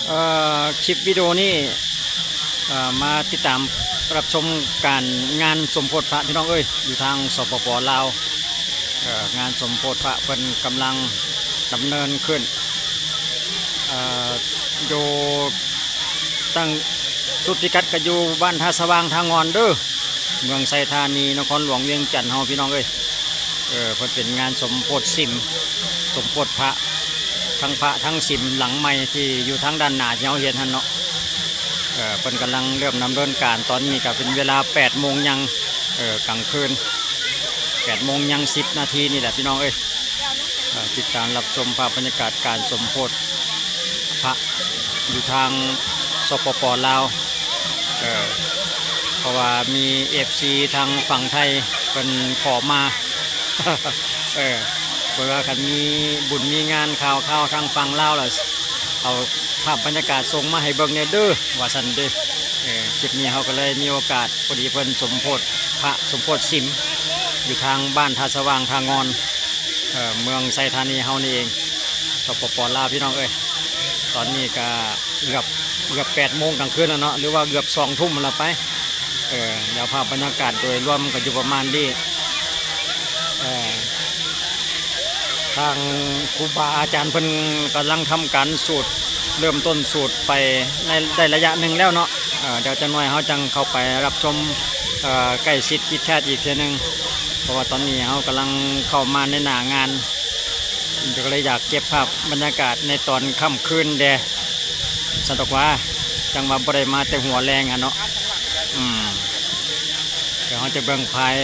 ເອີ ຄລິບວິດີໂອນີ້ ເອີ ມາຕິດຕາມຮັບຊົມການງານສົມໂພດພະ ພີ່ນ້ອງເອີຍ ຢູ່ທາງ ສປປ ລາວ. ເອີ ງານສົມໂພດພະເພິ່ນກຳລັງດຳເນີນຂຶ້ນ ເອີ ຢູ່ຕັ້ງ ຈຸດພິກັດກໍຢູ່ບ້ານທ່າສະຫວ່າງ ທ່າງ່ອນເດີ ເມືອງໄຊທານີ ນະຄອນຫຼວງວຽງຈັນເຮົາ ພີ່ນ້ອງເອີຍ. ເອີ ເພິ່ນເປັນງານສົມໂພດສິມ ສົມໂພດພະ ທັງພະທັງສິມ ຫຼັງໃໝ່ທີ່ຢູ່ທາງດ້ານໜ້າທີ່ເຮົາເຫັນຫັ້ນເນາະ. ເອີ ເພິ່ນກຳລັງເລີ່ມດຳເນີນການ ຕອນນີ້ກໍເປັນເວລາແປດໂມງຍັງ ເອີ ກາງຄືນ ແປດໂມງຍັງສິບນາທີນີ້ແຫຼະ ພີ່ນ້ອງເອີຍ. ເອີ ຕິດຕາມຮັບຊົມພາບບັນຍາກາດການສົມໂພດພະຢູ່ທາງ ສປປ ລາວ. ເອີ ເພາະວ່າມີເອັຟຊີທາງຝັ່ງໄທເພິ່ນຂໍມາ ເອີ ເພິ່ນວ່າຄັນມີບຸນມີງານຂ່າວຄາວທາງຝັ່ງລາວລະ ເອົາພາບບັນຍາກາດສົ່ງມາໃຫ້ເບິ່ງແດ່ເດີ ວ່າຊັ້ນເດ້. ເອີ ຄລິບນີ້ເຮົາກໍເລີຍມີໂອກາດ ພໍດີເພິ່ນສົມໂພດພະ ສົມໂພດສິມ ຢູ່ທາງບ້ານທ່າສະຫວ່າງ ທ່າງ່ອນ ເອີ ເມືອງໄຊທານີເຮົານີ້ເອງ ສປປ ລາວ ພີ່ນ້ອງເອີຍ. ຕອນນີ້ກະເກືອບ ເກືອບແປດໂມງກາງຄືນແລ້ວເນາະ ຫຼືວ່າເກືອບສອງທຸ່ມແລ້ວໄປ. ເອີ ແລ້ວພາບບັນຍາກາດໂດຍລວມກໍຢູ່ປະມານນີ້ ເອີ ທາງຄູບາອາຈານເພິ່ນກຳລັງທຳການສູດ ເລີ່ມຕົ້ນສູດໄປໃນ ໄດ້ໄລຍະໜຶ່ງແລ້ວເນາະ. ເອີ ດຽວຈັກໜ່ອຍເຮົາຈັ່ງເຂົ້າໄປຮັບຊົມ ເອີ ໃກ້ຊິດທິດແທດອີກເທື່ອໜຶ່ງ ເພາະວ່າຕອນນີ້ເຮົາກຳລັງເຂົ້າມາໃນໜ້າງານ ກໍເລີຍຢາກເກັບພາບບັນຍາກາດໃນຕອນຄ່ຳຄືນແດ່ ຊັ້ນດອກວ່າ ຈັ່ງວ່າບໍ່ໄດ້ມາແຕ່ຫົວແລງຫັ້ນເນາະ. ອືມ ດຽວເຮົາຈະເບິ່ງພາຍ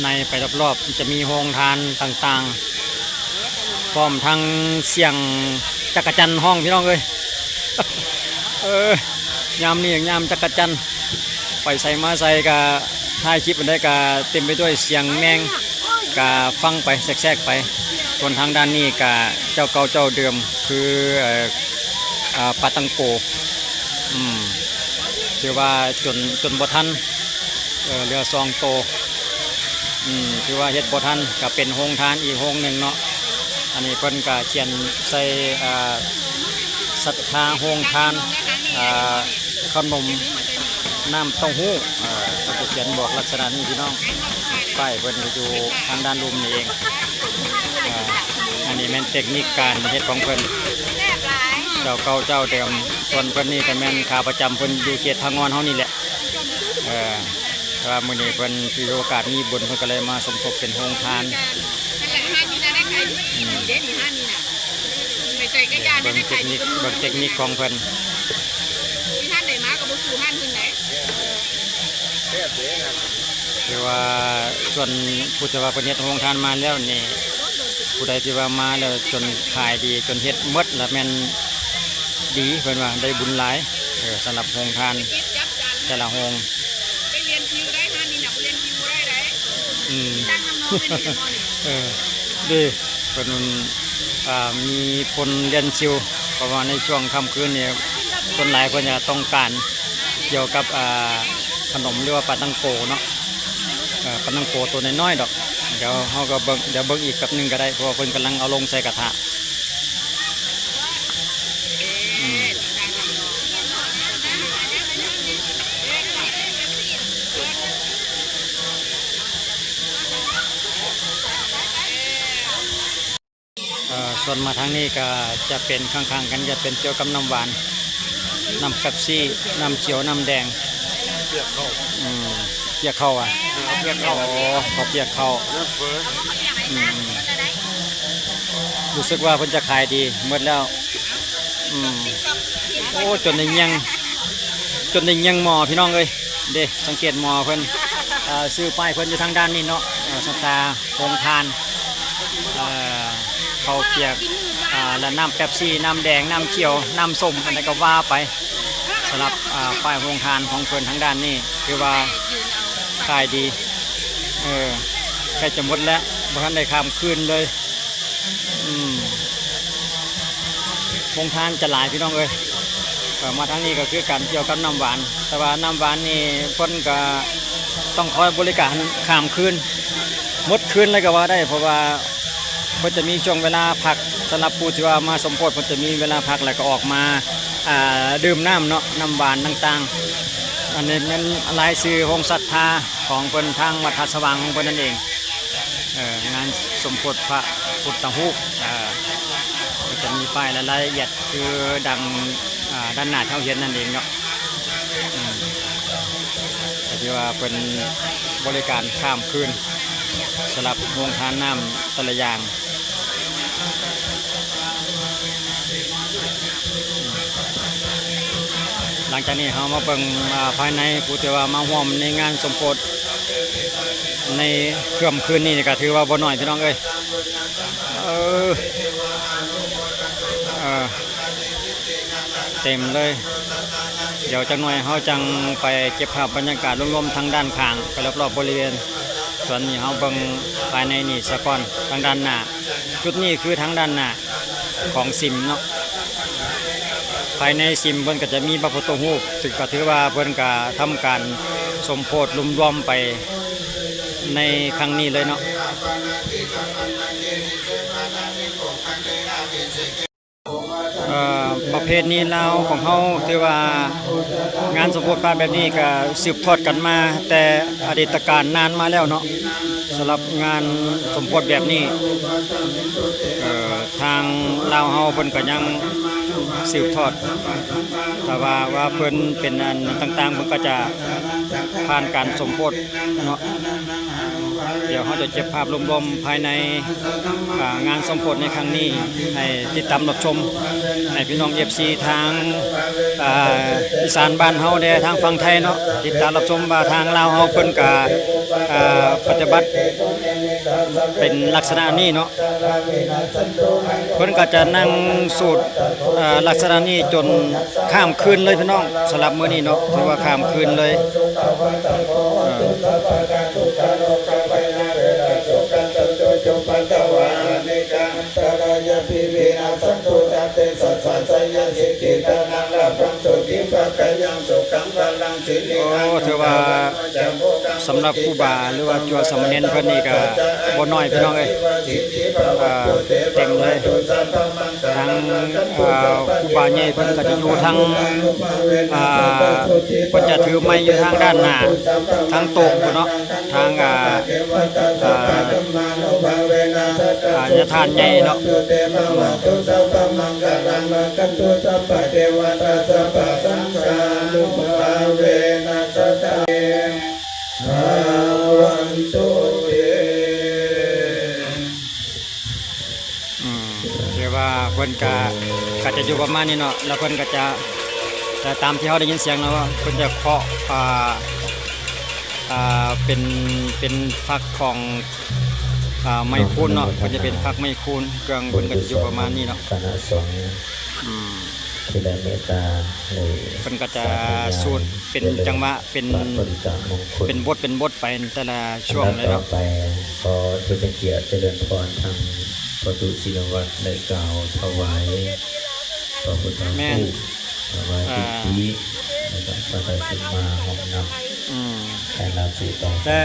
ໃນໄປຮອບໆ ຈະມີໂຮງທານຕ່າງໆ ພ້ອມທັງສຽງຈັກກະຈັນຮ້ອງ ພີ່ນ້ອງເອີຍ. ເອີ ຍາມນີ້ຍາມຈັກກະຈັນ ໄປໃສມາໃສກະ ຖ່າຍຄລິບອັນໃດກະເຕັມໄປດ້ວຍສຽງແມງ ກະຟັງໄປແຊກໆໄປ. ສ່ວນທາງດ້ານນີ້ກະເຈົ້າເກົ່າເຈົ້າເດີມ ຄື ເອີ ເອີ ປາຕັງໂກ ອືມ ຖືວ່າຈົນ ຈົນບໍ່ທັນ ເອີ ເຫຼືອສອງໂຕ ອືມ ຖືວ່າເຮັດບໍ່ທັນ ກະເປັນໂຮງທານອີກໂຮງໜຶ່ງເນາະ. ອັນນີ້ເພິ່ນກະຂຽນໃສ່ ເອີ ສັດທາໂຮງທານ ເອີ ຂະໜົມນ້ຳເຕົ້າຫູ້ ເອີ ເພິ່ນຈະຂຽນບອກລັກສະນະນີ້ ພີ່ນ້ອງ. ປ້າຍເພິ່ນກໍຢູ່ທາງດ້ານລຸ່ມນີ້ເອງ. ເອີ ອັນນີ້ແມ່ນເຕັກນິກການເຮັດຂອງເພິ່ນ ເຈົ້າເກົ່າເຈົ້າເດີມ. ສ່ວນເພິ່ນນີ້ກໍແມ່ນຂາປະຈຳເພິ່ນ ຢູ່ເຂດທ່າງ່ອນເຮົານີ້ແຫຼະ. ເອີ ແຕ່ວ່າມື້ນີ້ເພິ່ນຖືໂອກາດມີບຸນ ເພິ່ນກໍເລີຍມາສົມທົບເປັນໂຮງທານ. ອືມ ເບິ່ງເຕັກນິກ ເບິ່ງເຕັກນິກຂອງເພິ່ນ. ທີ່ທ່ານໄດ້ມາກໍບໍ່ສູ່ຮ້ານອື່ນໃດ. ແຊບເດ້ງານ ຄືວ່າສ່ວນຜູ້ທີ່ວ່າເພິ່ນເຮັດໂຮງທານມາແລ້ວນີ້ ຜູ້ໃດທີ່ວ່າມາແລ້ວຈົນຂາຍດີ ຈົນເຮັດໝົດລະແມ່ນດີ ເພິ່ນວ່າໄດ້ບຸນຫຼາຍ. ເອີ ສຳລັບໂຮງທານແຕ່ລະໂຮງ ໄປລຽນຄິວໄດ້ຮ້ານນີ້ນະ ບໍ່ລຽນຄິວບໍ່ໄດ້ໃດ. ອືມ ເອີ ເດ້ ເພິ່ນ ອ່າ ມີຄົນລຽນຄິວ ເພາະວ່າໃນຊ່ວງຄ່ຳຄືນນີ້ ສ່ວນຫຼາຍເພິ່ນຈະຕ້ອງການກ່ຽວກັບ ອ່າ ຂະໜົມ ຫຼືວ່າປາຕັງໂກເນາະ. ເອີ ປາຕັງໂກໂຕນ້ອຍໆດອກ. ດຽວເຮົາກໍເບິ່ງ ດຽວເບິ່ງອີກແປັບໜຶ່ງກໍໄດ້ ເພາະວ່າເພິ່ນກຳລັງເອົາລົງໃສ່ກະທະ. ອືມ ເອີ ສ່ວນມາທາງນີ້ກໍຈະເປັນຂ້າງໆກັນ ຈະເປັນກ່ຽວກັບນ້ຳຫວານ ນ້ຳເປັບຊີ ນ້ຳຂຽວ ນ້ຳແດງ. ປຽກເຂົ້າ ອືມ ປຽກເຂົ້າຫວາ? ເອີ ປຽກເຂົ້າ ໂອ້ ເຂົ້າປຽກເຂົ້າ ນ້ຳເຝີ ອືມ ຮູ້ສຶກວ່າເພິ່ນຈະຂາຍດີໝົດແລ້ວ. ອືມ ໂອ້ ຈົນໄດ້ຍ່ຽງ ຈົນໄດ້ຍ່ຽງໝໍ້ ພີ່ນ້ອງເອີຍ. ເດ້ ສັງເກດໝໍ້ເພິ່ນ ເອີ ຊື່ປ້າຍເພິ່ນຢູ່ທາງດ້ານນີ້ເນາະ. ເອີ ສັດທາໂຮງທານ ເອີ ເຂົ້າປຽກ ອ່າ ແລະ ນ້ຳເປັບຊີ ນ້ຳແດງ ນ້ຳຂຽວ ນ້ຳສົ້ມ ອັນໃດກໍວ່າໄປ. ສຳລັບ ອ່າ ປ້າຍໂຮງທານຂອງເພິ່ນທາງດ້ານນີ້ ຖືວ່າຂາຍດີ. ເອີ ໃກ້ຈະໝົດແລ້ວ ບໍ່ທັນໄດ້ຂ້າມຄືນເລີຍ. ອືມ ໂຮງທານຈະຫຼາຍ ພີ່ນ້ອງເອີຍ. ເອີ ມາທາງນີ້ກໍຄືກັນ ກ່ຽວກັບນ້ຳຫວານ ແຕ່ວ່ານ້ຳຫວານນີ້ເພິ່ນກໍຕ້ອງຄອຍບໍລິການຂ້າມຄືນ ໝົດຄືນເລີຍກໍວ່າໄດ້ ເພາະວ່າເພິ່ນຈະມີຊ່ວງເວລາພັກ. ສຳລັບຜູ້ທີ່ວ່າມາສົມໂພດ ເພິ່ນຈະມີເວລາພັກ ແລ້ວກໍອອກມາ ອ່າ ດື່ມນ້ຳເນາະ ນ້ຳຫວານຕ່າງໆ. ອັນນີ້ແມ່ນລາຍຊື່ໂຮງສັດທາຂອງເພິ່ນ ທາງວັດທ່າສະຫວ່າງຂອງເພິ່ນນັ້ນເອງ. ເອີ ງານສົມໂພດພະພຸດທະຮູບ ເອີ ກໍຈະມີປ້າຍລາຍລະອຽດຄືດັ່ງ ອ່າ ດ້ານໜ້າທີ່ເຮົາເຫັນນັ້ນເອງເນາະ. ອືມ ກໍຖືວ່າເພິ່ນບໍລິການຂ້າມຄືນສຳລັບໂຮງທານນ້ຳແຕ່ລະຢ່າງ. ຫຼັງຈາກນີ້ເຮົາມາເບິ່ງ ອ່າ ພາຍໃນ ຜູ້ທີ່ວ່າມາຮ່ວມໃນງານສົມໂພດໃນຄ່ຳຄືນນີ້ ກໍຖືວ່າບໍ່ໜ້ອຍ ພີ່ນ້ອງເອີຍ. ເອີ ເອີ ເຕັມເລີຍ. ດຽວຈັກໜ່ອຍເຮົາຈັ່ງໄປເກັບພາບບັນຍາກາດລວມໆທາງດ້ານຂ້າງໄປລອບໆບໍລິເວນ. ສ່ວນນີ້ເຮົາເບິ່ງພາຍໃນນີ້ສາກ່ອນ ທາງດ້ານໜ້າ. ຈຸດນີ້ຄືທາງດ້ານໜ້າຂອງສິມເນາະ. ພາຍໃນສິມເພິ່ນກໍຈະມີພະພຸດທະຮູບ ຊຶ່ງກໍຖືວ່າເພິ່ນກໍທຳການສົມໂພດລວມໆໄປໃນຄັ້ງນີ້ເລີຍເນາະ. ເອີ ປະເພນີລາວຂອງເຮົາ ຖືວ່າງານສົມໂພດພະແບບນີ້ກໍສືບທອດກັນມາແຕ່ອະດີດຕະການນານມາແລ້ວເນາະ. ສຳລັບງານສົມໂພດແບບນີ້ ເອີ ທາງລາວເຮົາເພິ່ນກໍຍັງສືບທອດ ຖ້າວ່າ ວ່າເພິ່ນເປັນອັນຕ່າງໆ ເພິ່ນກໍຈະຜ່ານການສົມໂພດເນາະ. ດຽວເຮົາຈະເກັບພາບລວມໆພາຍໃນ ອ່າ ງານສົມໂພດໃນຄັ້ງນີ້ ໃຫ້ຕິດຕາມຮັບຊົມ ໃຫ້ພີ່ນ້ອງເອັຟຊີທາງ ອ່າ ອີສານບ້ານເຮົາແດ່ ທາງຝັ່ງໄທເນາະ ຕິດຕາມຮັບຊົມວ່າທາງລາວເຮົາເພິ່ນກະ ອ່າ ປະຕິບັດເປັນລັກສະນະນີ້ເນາະ. ເພິ່ນກໍຈະນັ່ງສູດ ເອີ ລັກສະນະນີ້ຈົນຂ້າມຄືນເລີຍພີ່ນ້ອງ. ສຳລັບມື້ນີ້ເນາະ ຖືວ່າຂ້າມຄືນເລີຍ. ເອີ ໂອ້ ຖືວ່າສຳລັບຄູບາ ຫຼືວ່າຈົວສາມະເນນເພິ່ນນີ້ກໍບໍ່ໜ້ອຍພີ່ນ້ອງເອີຍ. ເອີ ເຕັມເລີຍ. ທາງ ເອີ ຄູບາໃຫຍ່ເພິ່ນກໍຈະຢູ່ທາງ ອ່າ ເພິ່ນຈະຖືໄມຢູ່ທາງດ້ານໜ້າ ທາງໂຕກພຸ້ນເນາະ ທາງ ອ່າ ອ່າ ອ່າ ຍາທ່ານໃຫຍ່ເນາະ. ອືມ ຖືວ່າເພິ່ນກະ ກະຈະຢູ່ປະມານນີ້ເນາະ ແລ້ວເພິ່ນກະຈະ ແຕ່ຕາມທີ່ເຮົາໄດ້ຍິນສຽງເນາະ ວ່າເພິ່ນຈະເຄາະ ອ່າ ອ່າ ເປັນ ເປັນຝັກຂອງ ອ່າ ໄມ້ຄູນເນາະ ເພິ່ນຈະເປັນຝັກໄມ້ຄູນ ເຄື່ອງເພິ່ນກະຈະຢູ່ປະມານນີ້ເນາະ. ອືມ ທີ່ໄດ້ເມດຕາໃຫ້ ເພິ່ນກໍຈະສູດເປັນຈັງຫວະ ເປັນ ເປັນ ເປັນບົດ ເປັນບົດໄປແຕ່ລະຊ່ວງເລີຍເນາະ. ຕໍ່ໄປ ຂໍເທິດພະກຽດຈະເລີນພອນ ທາງພະຕຸຊິນວັດໄດ້ກ່າວຖວາຍພະພຸດທະຮູບ ແມ່ນ ຖວາຍ ອ່າ ພິທີ ແລ້ວກໍພະທາດສິມມາຫ້ອງນ້ຳ. ອືມ ແຕ່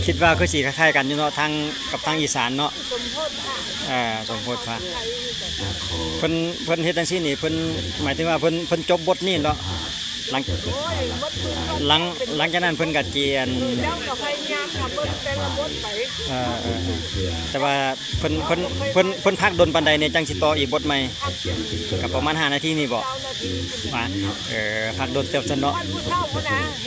ຄິດວ່າຄືຊິຄ້າຍໆກັນຢູ່ເນາະ ທາງ ກັບທາງອີສານເນາະ. ເອີ ສົມໂພດພະ ເພິ່ນ ເພິ່ນເຮັດຈັ່ງຊີ້ນີ້ ເພິ່ນ ໝາຍເຖິງວ່າເພິ່ນ ເພິ່ນຈົບບົດນີ້ເນາະ ຫຼັງ ຫຼັງ ຫຼັງຈາກນັ້ນເພິ່ນກໍຈະ ອັນ ເອີ ເອີ ເອີ ແຕ່ວ່າເພິ່ນ ເພິ່ນ ເພິ່ນ ເພິ່ນພັກດົນປານໃດແດ່ ຈັ່ງຊິຕໍ່ອີກບົດໃໝ່? ກໍປະມານຫ້ານາທີນີ້ບໍ? ວ່າ ເອີ ພັກດົນເຕີບຊັ້ນເນາະ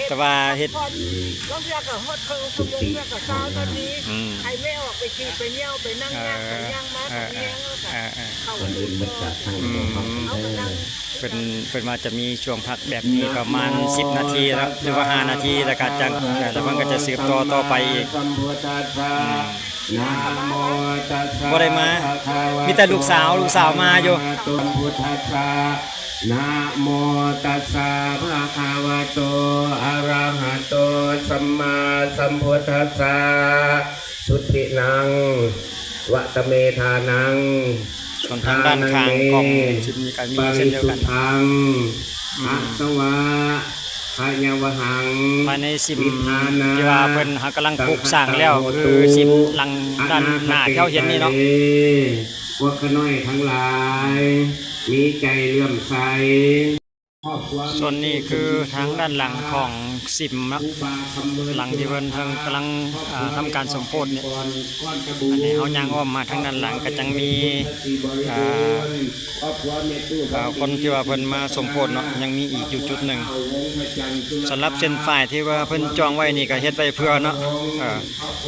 ແຕ່ວ່າເຮັດ ລາງເທື່ອກໍຮອດເຄິ່ງຊົ່ວໂມງ ເທື່ອກໍຊາວນາທີ ອືມ ໃຫ້ແມ່ອອກໄປຂີ່ໄປຍ່ຽວໄປນັ່ງ ເອີ ຍ່າງໄປຍ່າງມາ ເອີ ກໍມີແຮງ ເອີ ເອີ ເຂົ້າ ອືມ ເພິ່ນ ເພິ່ນວ່າຈະມີຊ່ວງພັກແບບນີ້ປະມານສິບນາທີເນາະ ຫຼືວ່າຫ້ານາທີ ແລ້ວກໍຈັ່ງ ເອີ ແລ້ວເພິ່ນກໍຈະສືບຕໍ່ຕໍ່ໄປອີກ. ອືມ ບໍ່ໄດ້ມາ ມີແຕ່ລູກສາວ ລູກສາວມາຢູ່. ນະໂມຕັດສະ ພະຄະວະໂຕ ອະລະຫະໂຕ ສຳມາສຳພຸດທັດສະ ສຸທິນັງ ວະຕະເມທານັງ ສ່ວນທາງດ້ານຂ້າງຂອງສິມນີ້ກໍມີເຊັ່ນດຽວກັນ ອືມ ອາສະວະ ພະຍາວະຫັງ ພາຍໃນສິມ ນິທານະ ທີ່ວ່າເພິ່ນຫາກຳລັງປຸກສ້າງແລ້ວ ຄືສິມຫຼັງດ້ານໜ້າທີ່ເຮົາເຫັນນີ້ເນາະ ພວກຂ້ານ້ອຍທັງຫຼາຍ ມີໃຈເຫຼື້ອມໃສ. ສ່ວນນີ້ຄືທາງດ້ານຫຼັງຂອງສິມເນາະ ຫຼັງທີ່ເພິ່ນເພິ່ງກຳລັງ ອ່າ ທຳການສົມໂພດນີ້. ອັນນີ້ເຮົາຍ່າງອ້ອມມາທາງດ້ານຫຼັງ ກໍຍັງມີ ອ່າ ອ່າ ຄົນທີ່ວ່າເພິ່ນມາສົມໂພດເນາະ ຍັງມີອີກຢູ່ຈຸດໜຶ່ງ. ສຳລັບເສັ້ນຝ້າຍທີ່ວ່າເພິ່ນຈອງໄວ້ນີ້ ກໍເຮັດໄວ້ເພື່ອເນາະ ເອີ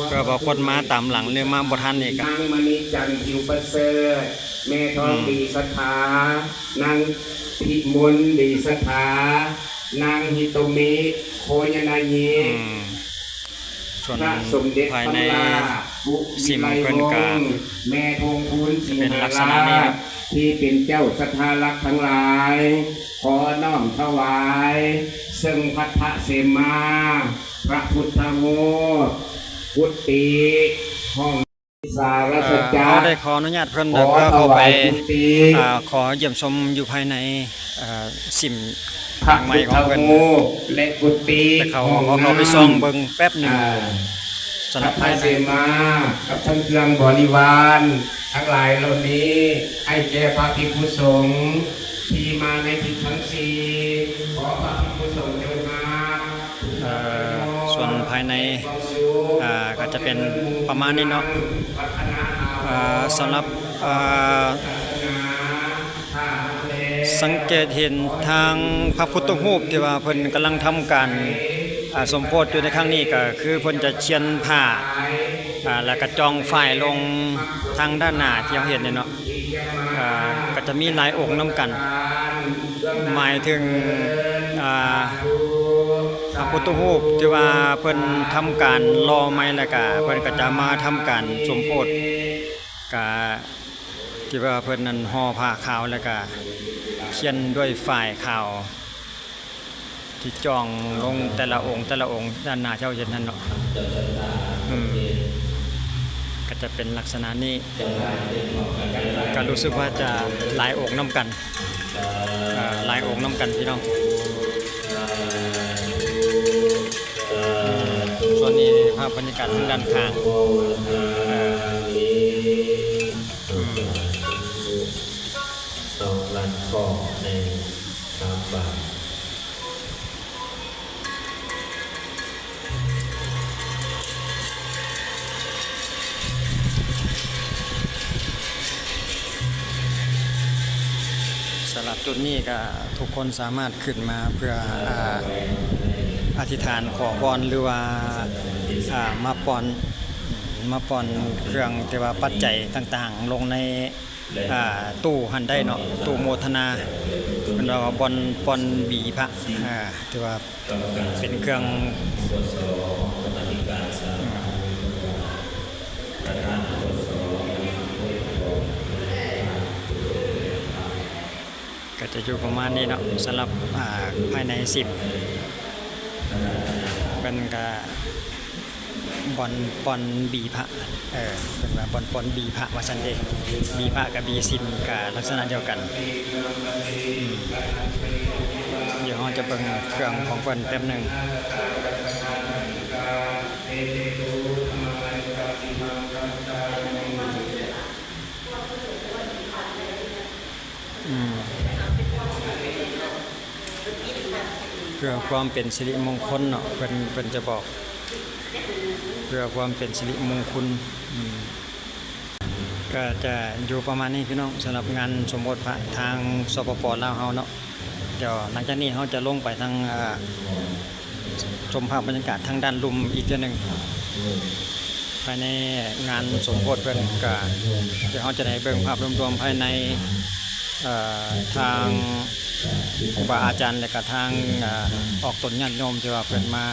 ເພື່ອວ່າຄົນມາຕາມຫຼັງ ຫຼືມາບໍ່ທັນນີ້ກໍ ນາງມະນີຈັນ ຜິວປະເສີດ, ແມ່ທອງດີສັດທາ, ນາງພິມົນດີສັດທາ, ນາງຮິໂຕມິ ໂຄຍະນາຍິ ອືມ ສ່ວນພາຍໃນສິມເພິ່ນກະ ແມ່ທອງຄູນ ເປັນລັກສະນະນີ້ເນາະ ທີ່ເປັນເຈົ້າສັດທາລັກທັງຫຼາຍ ຂໍນ້ອມຖວາຍ ເຊິ່ງພັດທະເສມາ ພະພຸດທະຮູບ, ກຸຕິ, ຫ້ອງ ສາລາຊະຈັກ ເຮົາໄດ້ຂໍອະນຸຍາດເພິ່ນ ເພື່ອເຂົ້າໄປ ອ່າ ຂໍຢ້ຽມຊົມຢູ່ພາຍໃນ ເອີ ສິມ ພະພຸດທະຮູບ ແລະ ກຸຕິ ແຕ່ເຂົາ ຂໍເຂົ້າໄປສ່ອງເບິ່ງແປັບໜຶ່ງ. ສຳລັບພາຍໃນ ເສມາ ກັບທັງເຄື່ອງບໍລິວານທັງຫຼາຍເຫຼົ່ານີ້ ໃຫ້ແກ່ພະພິກຂຸສົງທີ່ມາໃນທິດທັງສີ່ ຂໍພະພິກຂຸສົງຈົງຮັບ ເອີ ສ່ວນພາຍໃນ ອ່າ ກໍຈະເປັນປະມານນີ້ເນາະ. ເອີ ສຳລັບ ເອີ ສັງເກດເຫັນທາງພະພຸດທະຮູບທີ່ວ່າເພິ່ນກຳລັງທຳການ ອ່າ ສົມໂພດຢູ່ໃນຄັ້ງນີ້ ກໍຄືເພິ່ນຈະຊຽນຜ້າ ອ່າ ແລ້ວກໍຈອງຝ້າຍລົງທາງດ້ານໜ້າທີ່ເຮົາເຫັນນີ້ເນາະ. ອ່າ ກໍຈະມີຫຼາຍອົງນຳກັນ ໝາຍເຖິງ ອ່າ ພະພຸດທະຮູບທີ່ວ່າເພິ່ນທຳການຫຼໍ່ໃໝ່ ແລ້ວກະເພິ່ນກໍຈະມາທຳການສົມໂພດ ກະທີ່ວ່າເພິ່ນນັ້ນຫໍ່ຜ້າຂາວ ແລ້ວກະຂຽນດ້ວຍຝ້າຍຂາວ ທີ່ຈອງລົງແຕ່ລະອົງ ແຕ່ລະອົງ ດ້ານໜ້າທີ່ເຮົາເຫັນຫັ້ນເນາະ. ອືມ ກໍຈະເປັນລັກສະນະນີ້ ກໍຮູ້ສຶກວ່າຈະຫຼາຍອົງນຳກັນ ເອີ ຫຼາຍອົງນຳກັນພີ່ນ້ອງ. ອືມ ສ່ວນນີ້ພາບບັນຍາກາດທາງດ້ານຂ້າງ ເອີ ອືມ ສອງລ້ານຂໍ້ໃນສາມບາດ. ສຳລັບຈຸດນີ້ກໍທຸກຄົນສາມາດຂຶ້ນມາເພື່ອ ອ່າ ອະທິຖານຂໍພອນ ຫຼືວ່າ ອ່າ ມາປ່ອນ ມາປ່ອນເຄື່ອງ ແຕ່ວ່າປັດໄຈຕ່າງໆລົງໃນ ອ່າ ຕູ້ຫັ້ນໄດ້ເນາະ ຕູ້ໂມທະນາ ເພິ່ນວ່າບ່ອນ ບ່ອນບີພະ ອ່າ ຖືວ່າເປັນເຄື່ອງ ອືມ ກໍຈະຢູ່ປະມານນີ້ເນາະ ສຳລັບ ອ່າ ພາຍໃນສິມ ເພິ່ນກະ ບ່ອນປ່ອນບີພະ ເອີ ເພິ່ນວ່າບ່ອນປ່ອນບີພະວ່າຊັ້ນເດ ບີພະກັບບີສິມກະລັກສະນະດຽວກັນ. ອືມ ດຽວເຮົາຈະເບິ່ງເຄື່ອງຂອງເພິ່ນແປັບໜຶ່ງ. ອືມ ເພື່ອຄວາມເປັນສິລິມົງຄົນເນາະ ເພິ່ນ ເພິ່ນຈະບອກ ເພື່ອຄວາມເປັນສິລິມົງຄຸນ. ອືມ ກໍຈະຢູ່ປະມານນີ້ພີ່ນ້ອງ ສຳລັບງານສົມໂພດພະທາງ ສປປ ລາວເຮົາເນາະ. ດຽວຫຼັງຈາກນີ້ເຮົາຈະລົງໄປທາງ ອ່າ ຊົມພາບບັນຍາກາດທາງດ້ານລຸ່ມອີກເທື່ອໜຶ່ງ ພາຍໃນງານສົມໂພດເພິ່ນ ກະດຽວເຮົາຈະໄດ້ເບິ່ງພາບລວມໆພາຍໃນ ເອີ ທາງຄູບາອາຈານ ແລະກະທາງ ເອີ ອອກຕົນຍາດໂຍມທີ່ວ່າເພິ່ນມາ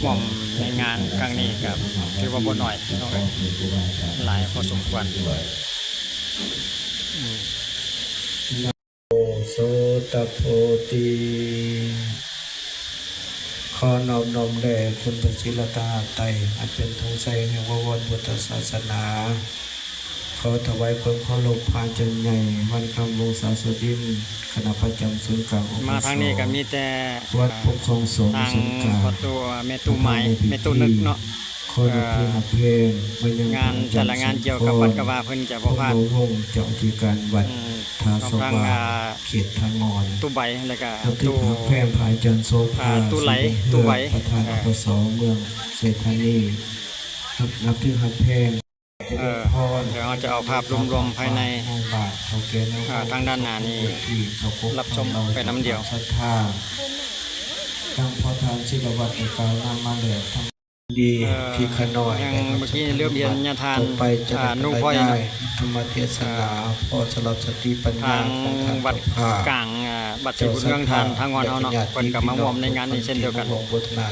ຮ່ວມໃນງານຄັ້ງນີ້ ກະຖືວ່າບໍ່ໜ້ອຍເນາະ ຫຼາຍພໍສົມຄວນ. ອືມ ໂສຕະໂພຕິ ຂໍນອບນ້ອມແດ່ຄຸນພະສີລັດຕະນະໄຕ ອັນເປັນທອງໄຊແຫ່ງວະວອນພຸດທະສາສະໜາ. ຂໍຖວາຍຄວາມເຄົາລົບພະອາຈານໃຫຍ່ ວັນຄຳ ວົງສາສຸດິນ ຄະນະປະຈຳສູນກາງ ອກສ ມາທາງນີ້ກໍມີແຕ່ ວັດປົກຄອງສອງ ທາງ ສູນກາງ ພໍ່ຕູ້ ແມ່ຕູ້ໝາຍ ແມ່ຕູ້ນຶກເນາະ. ຂໍນອບທີ່ຮັກແພງມາຍັງ ເອີ ງານແຕ່ລະງານກ່ຽວກັບວັດກະວາເພິ່ນຈະບໍ່ພາດ ພົມມະວົງ ເຈົ້າອະທິການວັດ ອືມ ພ ທາງ ອ່າ ເຂດທາງງອນ ຕູ້ໃບ ແລ້ວກະຕູ້ ແພງ ພະອາຈານໂສພາ ຕູ້ໄຫຼ ຕູ້ໄຫວ ປະທານ ອປສ ເມືອງໄຊທານີ ນັບຖືຮັກແພງ ເອີ ດຽວເຮົາຈະເອົາພາບລວມໆພາຍໃນ ອ່າ ທາງດ້ານໜ້ານີ້ ຮັບຊົມໄປນຳດຽວ ດັ່ງພໍ່ທ່ານສິລະວັດໄດ້ກ່າວນຳມາແລ້ວ ທັງ ດີ ເອີ ພີ່ຂະນ້ອຍ ຍັງເມື່ອກີ້ລືມຮຽນຍາທ່ານ ອ່າ ນຸພອຍເນາະ ທຳມະເທດສະໜາ ອ່າ ພໍສຳລັບສະຕິປັນຍາຂອງທ່ານເຈົ້າພາບ ກາງ ອ່າ ວັດສີບຸນເຮືອງ ທ່ານທາງອອນເຮົາເນາະ ເພິ່ນກໍມາຮ່ວມໃນງານນີ້ເຊັ່ນດຽວກັນ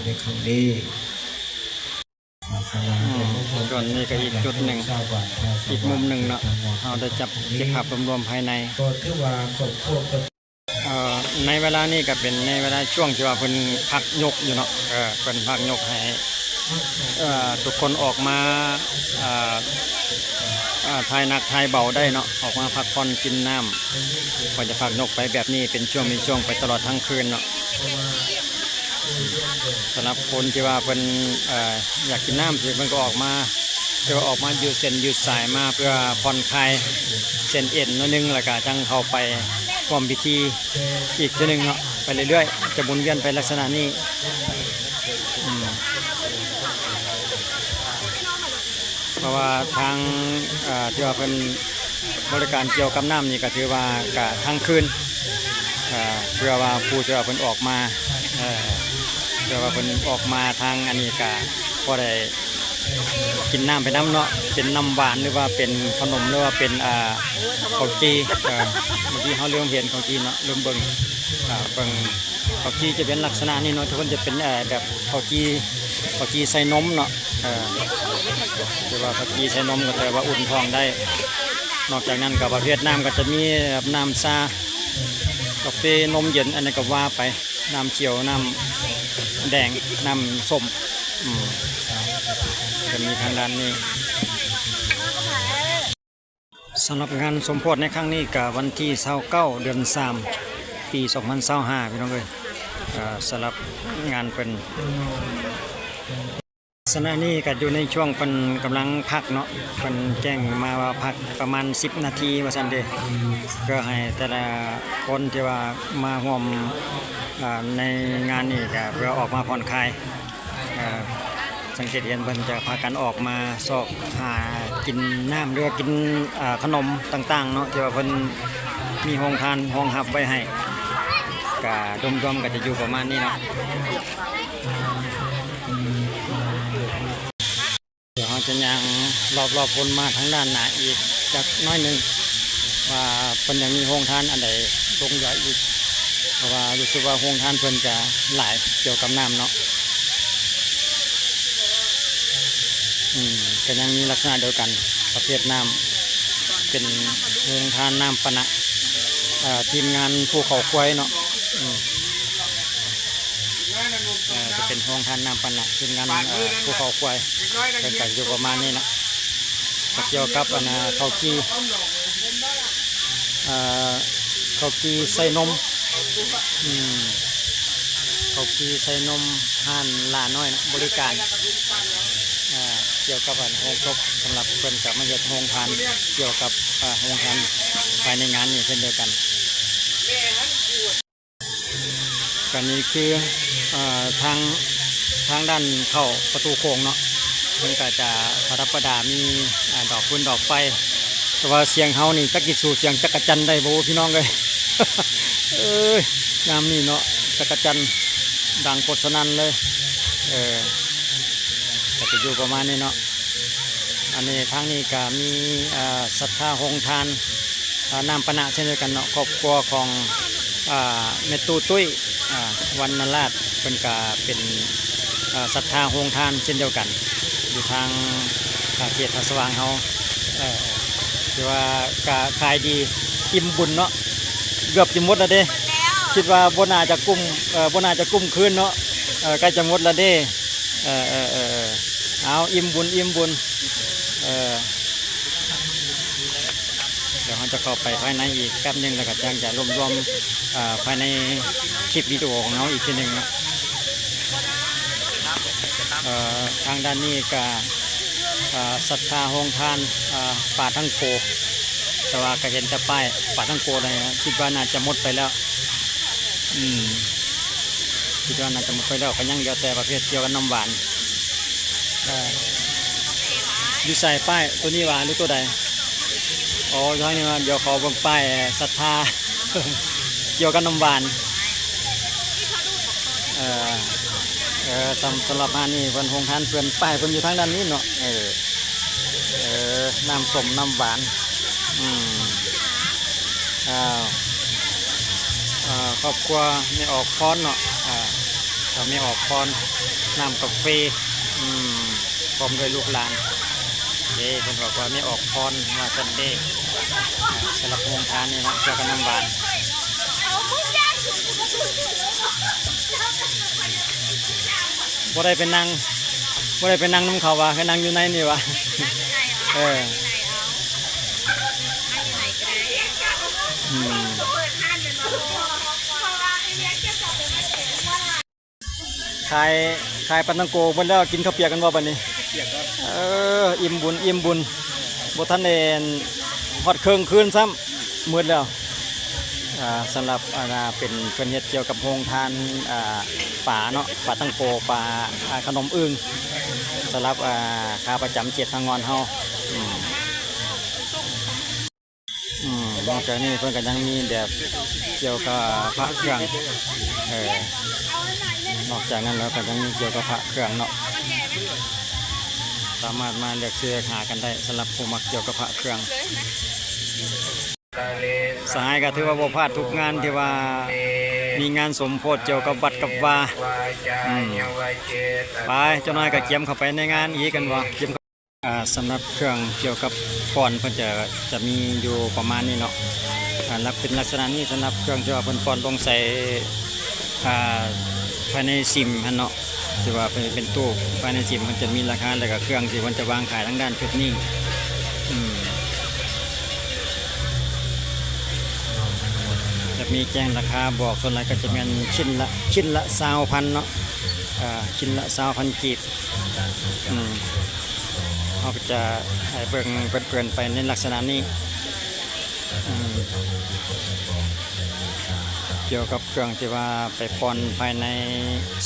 ໃນຄັ້ງນີ້ ອືມ ສ່ວນນີ້ກໍອີກຈຸດໜຶ່ງ ອີກມຸມໜຶ່ງເນາະ ເຮົາໄດ້ຈັບເກັບພາບລວມໆພາຍໃນ ກໍຖືວ່າຄອບຄົວ ເອີ ໃນເວລານີ້ກໍເປັນໃນເວລາຊ່ວງທີ່ວ່າເພິ່ນພັກຍົກຢູ່ເນາະ ເອີ ເພິ່ນພັກຍົກໃຫ້ ເອີ ທຸກຄົນອອກມາ ເອີ ເອີ ຖ່າຍໜັກຖ່າຍເບົາໄດ້ເນາະ ອອກມາພັກຜ່ອນກິນນ້ຳ ເພິ່ນຈະພັກຍົກໄປແບບນີ້ເປັນຊ່ວງເປັນຊ່ວງໄປຕະຫຼອດທັງຄືນເນາະ. ສຳລັບຄົນທີ່ວ່າເພິ່ນ ເອີ ຢາກກິນນ້ຳ ເພິ່ນກໍອອກມາ ແຕ່ວ່າອອກມາຢືດເສັ້ນຢືດສາຍມາເພື່ອຜ່ອນຄາຍເສັ້ນເອັນໜ້ອຍໜຶ່ງ ແລ້ວກະຈັ່ງເຂົ້າໄປຮ່ວມພິທີອີກເທື່ອໜຶ່ງເນາະ ໄປເລື້ອຍໆ ຈະໝູນວຽນໄປລັກສະນະນີ້ ອືມ ເພາະວ່າທາງ ເອີ ທີ່ວ່າເພິ່ນ ບໍລິການກ່ຽວກັບນ້ຳນີ້ກໍຖືວ່າກະທັງຄືນ ເອີ ເພື່ອວ່າຜູ້ທີ່ວ່າເພິ່ນອອກມາ ເອີ ເພື່ອວ່າເພິ່ນອອກມາທາງອັນນີ້ກະພໍໄດ້ກິນນ້ຳໄປນຳເນາະ ເປັນນ້ຳຫວານ ຫຼືວ່າເປັນຂະໜົມ ຫຼືວ່າເປັນ ອ່າ ເຂົ້າຈີ່ ເອີ ບາງທີເຮົາລືມເຫັນເຂົ້າຈີ່ເນາະ ລືມເບິ່ງ ອ່າ ເບິ່ງ ເຂົ້າຈີ່ຈະເປັນລັກສະນະນີ້ເນາະ ທຸກຄົນຈະເປັນ ເອີ ແບບເຂົ້າຈີ່ ເຂົ້າຈີ່ໃສ່ນົມເນາະ ເອີ ຫຼືວ່າເຂົ້າຈີ່ໃສ່ນົມກໍແປວ່າອຸ່ນທ້ອງໄດ້ ນອກຈາກນັ້ນກໍປະເພດນ້ຳກໍຈະມີແບບນ້ຳຊາ ກາເຟ ນົມເຢັນ ອັນນັ້ນກໍວ່າໄປ ນ້ຳຂຽວ ນ້ຳແດງ ນ້ຳສົ້ມ ອືມ ຈະມີທາງດ້ານນີ້. ສຳລັບງານສົມໂພດໃນຄັ້ງນີ້ກະວັນທີຊາວເກົ້າ ເດືອນສາມ ປີສອງພັນຊາວຫ້າ ພີ່ນ້ອງເອີຍ ສຳລັບງານເພິ່ນ ຂະນະນີ້ກະຢູ່ໃນຊ່ວງເພິ່ນກຳລັງພັກເນາະ ເພິ່ນແຈ້ງມາວ່າພັກປະມານສິບນາທີວ່າຊັ້ນເດ ເພື່ອໃຫ້ແຕ່ລະຄົນທີ່ວ່າມາຮ່ວມ ອ່າ ໃນງານນີ້ກະເພື່ອອອກມາຜ່ອນຄາຍ ເອີ ສັງເກດເຫັນເພິ່ນຈະພາກັນອອກມາຊອກຫາກິນນ້ຳ ຫຼືວ່າກິນ ເອີ ຂະໜົມຕ່າງໆເນາະ ທີ່ວ່າເພິ່ນມີໂຮງທານຮອງຮັບໄວ້ໃຫ້ ກະລວມໆກໍຈະຢູ່ປະມານນີ້ເນາະ ດຽວເຮົາຈະຍ່າງລອບໆວົນມາທາງດ້ານໜ້າອີກຈັກໜ້ອຍໜຶ່ງ ວ່າເພິ່ນຍັງມີໂຮງທານອັນໃດລົງເຫຼືອອີກ ເພາະວ່າຮູ້ສຶກວ່າໂຮງທານເພິ່ນຈະຫຼາຍກ່ຽວກັບນ້ຳເນາະ ອືມ ກໍຍັງມີລັກສະນະດຽວກັນ ປະເພດນ້ຳ ເປັນໂຮງທານນ້ຳປານະ ເອີ ທີມງານພູເຂົາຄວາຍເນາະ ອືມ ເອີ ຈະເປັນໂຮງທານນ້ຳປານະ ທີມງານ ເອີ ພູເຂົາຄວາຍ ເພິ່ນກໍຢູ່ປະມານນີ້ນະ ກໍກ່ຽວກັບອັນນ່າ ເຂົ້າຈີ່ ເອີ ເຂົ້າຈີ່ໃສ່ນົມ ອືມ ເຂົ້າຈີ່ໃສ່ນົມ ຮ້ານຫຼ້ານ້ອຍນະ ບໍລິການ ເອີ ກ່ຽວກັບອັນໂຮງສົບ ສຳລັບເພິ່ນກໍມາເຮັດໂຮງທານ ກ່ຽວກັບ ເອີ ໂຮງທານພາຍໃນງານນີ້ເຊັ່ນດຽວກັນ. ກະນີ້ຄື ເອີ ທາງ ທາງດ້ານເຂົ້າປະຕູໂຂງເນາະ ເພິ່ນກະຈະປະດັບປະດາ ມີ ອາ ດອກຟືນດອກໄຟ ແຕ່ວ່າສຽງເຮົານີ້ຈັກຊິສູ້ສຽງຈັກກະຈັນໄດ້ບໍ່ ພີ່ນ້ອງເອີຍ ເອີຍ ຍາມນີ້ເນາະ ຈັກກະຈັນດັງໂຄດສະນັ້ນເລີຍ ເອີ ກະຈະຢູ່ປະມານນີ້ເນາະ. ອັນນີ້ທາງນີ້ກະມີ ເອີ ສັດທາໂຮງທານ ເອີ ນ້ຳປານະເຊັ່ນດຽວກັນເນາະ ຄອບຄົວຂອງ ເອີ ແມ່ຕູ້ຕຸ້ຍ ເອີ ວັນນະລາດ ເພິ່ນກະເປັນ ເອີ ສັດທາໂຮງທານເຊັ່ນດຽວກັນ ຢູ່ທາງ ເອີ ເຂດທ່າສະຫວ່າງເຮົາ ເອີ ຖືວ່າກະຂາຍດີ ອີ່ມບຸນເນາະ ເກືອບຈະໝົດແລ້ວເດ້ ຄິດວ່າບໍ່ໜ້າຈະກຸ້ມ ເອີ ບໍ່ໜ້າຈະກຸ້ມຄືນເນາະ ເອີ ໃກ້ຈະໝົດແລ້ວເດ້ ເອີ ເອີ ເອີ ເອີ ເອົາ ອີ່ມບຸນ ອີ່ມບຸນ ເອີ ດຽວເຮົາຈະເຂົ້າໄປພາຍໃນອີກແປັບໜຶ່ງ ແລ້ວກໍຈັ່ງຈະລວບລວມ ເອີ ພາຍໃນຄລິບວິດີໂອຂອງເຮົາອີກທີໜຶ່ງເນາະ ເອີ ທາງດ້ານນີ້ກໍ ເອີ ສັດທາໂຮງທານ ເອີ ປາທັງໂກ ແຕ່ວ່າກໍເຫັນແຕ່ປ້າຍປາຕັງໂກນີ້ ຄິດວ່າໜ້າຈະໝົດໄປແລ້ວ. ອືມ ຄິດວ່າໜ້າຈະໝົດໄປແລ້ວ ກໍຍັງເຫຼືອແຕ່ປະເພດກ່ຽວກັບນ້ຳຫວານ. ເອີ ຢູ່ໃສປ້າຍ ໂຕນີ້ຫວາ ຫຼືໂຕໃດ? ອໍ ຢູ່ທາງນີ້ຫວາ. ດຽວຂໍເບິ່ງປ້າຍສັດທາກ່ຽວກັບນ້ຳຫວານ. ເອີ ເອີ ສຳ ສຳລັບຮ້ານນີ້ເພິ່ນ ໂຮງທານເພິ່ນ ປ້າຍເພິ່ນຢູ່ທາງດ້ານນີ້ເນາະ. ເອີ ເອີ ນ້ຳສົ້ມນ້ຳຫວານ. ອືມ ອ້າວ ເອີ ຄອບຄົວແມ່ອອກພອນເນາະ. ເອີ ເຈົ້າແມ່ອອກພອນ ນ້ຳກາເຟ. ອືມ ພ້ອມດ້ວຍລູກຫຼານເດ້. ເພິ່ນບອກວ່າແມ່ອອກພອນວ່າຊັ້ນເດ້. ສຳລັບໂຮງທານນີ້ເນາະ ກ່ຽວກັບນ້ຳຫວານ. ບໍ່ໄດ້ໄປນັ່ງ ບໍ່ໄດ້ໄປນັ່ງນຳເຂົາຫວາ ຄືນັ່ງຢູ່ໃນນີ້ຫວາ. ເອີ ອືມ ຂາຍ ຂາຍປາຕັງໂກໝົດແລ້ວ ກິນເຂົ້າປຽກກັນບໍ່ບັດນີ້? ເອີ ອີ່ມບຸນ ອີ່ມບຸນ ບໍ່ທັນໄດ້ຮອດເຄິ່ງຄືນຊ້ຳ ໝົດແລ້ວ. ອ່າ ສຳລັບ ອ່າ ເປັນ ເພິ່ນເຮັດກ່ຽວກັບໂຮງທານ ອ່າ ປາເນາະ ປາຕັງໂກ ປາ ອ່າ ຂະໜົມອຶ່ງ ສຳລັບ ອ່າ ຂາປະຈຳເຂດທາງງອນເຮົາ. ອືມ ອືມ ນອກຈາກນີ້ເພິ່ນກໍຍັງມີແບບກ່ຽວກັບພະເຄື່ອງ. ເອີ ນອກຈາກນັ້ນແລ້ວກໍຍັງມີກ່ຽວກັບພະເຄື່ອງເນາະ ສາມາດມາເລືອກຊື້ຫາກັນໄດ້ ສຳລັບຜູ້ມັກກ່ຽວກັບພະເຄື່ອງ. ສະຫາຍກໍຖືວ່າບໍ່ພາດທຸກງານທີ່ວ່າມີງານສົມໂພດກ່ຽວກັບວັດກັບວາ. ອືມ ໄປ ຈັກໜ້ອຍກໍກຽມເຂົ້າໄປໃນງານອີກກັນບໍ່ ກຽມ ອ່າ ສຳລັບເຄື່ອງກ່ຽວກັບປ້ອນເພິ່ນຈະ ຈະມີຢູ່ປະມານນີ້ເນາະ. ອ່າ ລັກ ເປັນລັກສະນະນີ້ ສຳລັບເຄື່ອງທີ່ວ່າເພິ່ນປ້ອນລົງໃສ່ ອ່າ ພາຍໃນສິມຫັ້ນເນາະ. ທີ່ວ່າເປັນ ເປັນຕູ້ພາຍໃນສິມ ມັນຈະມີລາຄາ ແລ້ວກໍເຄື່ອງທີ່ເພິ່ນຈະວາງຂາຍທາງດ້ານຈຸດນີ້. ອືມ ຈະມີແຈ້ງລາຄາບອກ ສ່ວນຫຼາຍກໍຈະແມ່ນຊິ້ນລະ ຊິ້ນລະຊາວພັນເນາະ ອ່າ ຊິ້ນລະຊາວພັນກີບ. ອືມ ເຮົາກໍຈະໃຫ້ເບິ່ງເພີນໆໄປໃນລັກສະນະນີ້. ອືມ ກ່ຽວກັບເຄື່ອງທີ່ວ່າໄປປ້ອນພາຍໃນ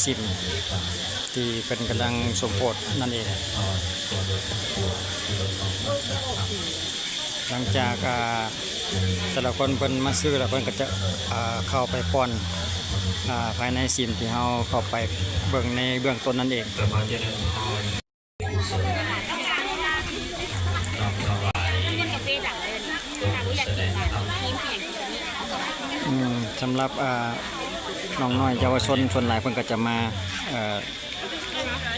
ສິມ ທີ່ເພິ່ນກຳລັງສົມໂພດນັ້ນເອງ. ຫຼັງຈາກ ອ່າ ແຕ່ລະຄົນເພິ່ນມາຊື້ແລ້ວ ເພິ່ນກໍຈະ ອ່າ ເຂົ້າໄປປ້ອນ ອ່າ ພາຍໃນສິມທີ່ເຮົາເຂົ້າໄປເບິ່ງໃນເບື້ອງຕົ້ນນັ້ນເອງ. ອືມ ສຳລັບ ອ່າ ນ້ອງນ້ອຍເຍົາວະຊົນ ສ່ວນຫຼາຍເພິ່ນກໍຈະມາ ເອີ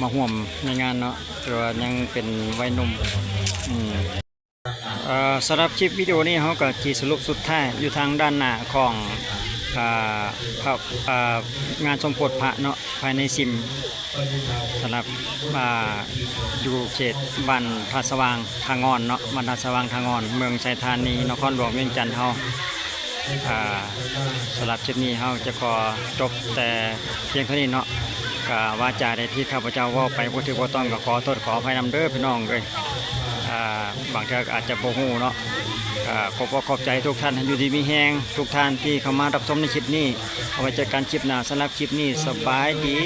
ມາຮ່ວມໃນງານເນາະ ຖືວ່າຍັງເປັນໄວໜຸ່ມ. ອືມ ເອີ ສຳລັບຄລິບວິດີໂອນີ້ ເຮົາກໍຊິສະຫຼຸບສຸດທ້າຍຢູ່ທາງດ້ານໜ້າຂອງ ອ່າ ພະ ອ່າ ງານສົມໂພດພະເນາະ ພາຍໃນສິມ ສຳລັບ ອ່າ ຢູ່ເຂດບ້ານທ່າສະຫວ່າງທ່າງ່ອນເນາະ ບ້ານທ່າສະຫວ່າງທ່າງ່ອນ ເມືອງໄຊທານີ ນະຄອນຫຼວງວຽງຈັນເຮົາ. ອ່າ ສຳລັບຄລິບນີ້ເຮົາຈະຂໍຈົບແຕ່ພຽງເທົ່ານີ້ເນາະ. ກະວາຈາໃດທີ່ຂ້າພະເຈົ້າເວົ້າໄປບໍ່ຖືກບໍ່ຕ້ອງ ກະຂໍໂທດຂໍອະໄພນຳເດີພີ່ນ້ອງເອີຍ. ອ່າ ບາງເທື່ອກະອາດຈະບໍ່ຮູ້ເນາະ. ກະຂອບອົກຂອບໃຈທຸກທ່ານ ໃຫ້ຢູ່ດີມີແຮງທຸກທ່ານທີ່ເຂົ້າມາຮັບຊົມໃນຄລິບນີ້. ເອົາໄວ້ເຈີກັນຄລິບໜ້າ. ສຳລັບຄລິບນີ້ ສະບາຍດີ.